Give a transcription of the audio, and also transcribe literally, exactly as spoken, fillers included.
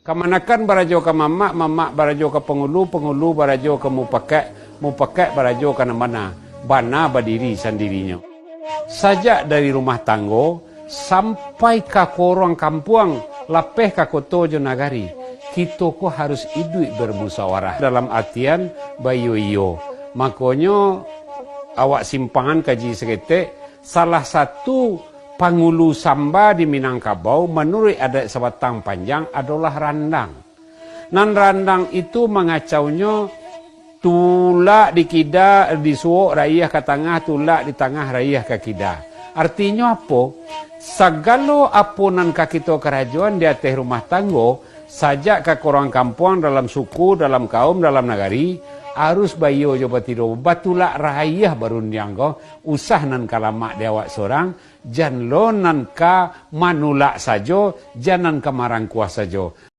Kamanakan barajo ka mamak, mamak barajo ka pangulu, pangulu barajo ka mupakat, mupakat barajo ka nan bana, bana badiri sandirinyo. Sajak dari rumah tanggo sampai ka koruang kampuang, lapeh ka koto jo nagari, kito ko harus iduik bermusyawarah dalam artian baiyo-iyo. Makonyo, awak simpangan kaji saketek, salah satu pangulu samba di Minangkabau manuruik adat sabatang panjang adolah randang. Nan randang itu mangacaunyo tulak di kida, di suok rayah ka tangah, tulak di tangah rayah ka kida. Artinyo apo? Sagalo apo nan ka kito karajoan di ateh rumah tanggo, sajak ka koruang kampuang, dalam suku, dalam kaum, dalam nagari, arus baiyo jo batido, batulak rayah barundiang ko, usah nan ka lamak di awak sorang, jan lo nan ka manulak sajo, jan nan ka marangkuah sajo.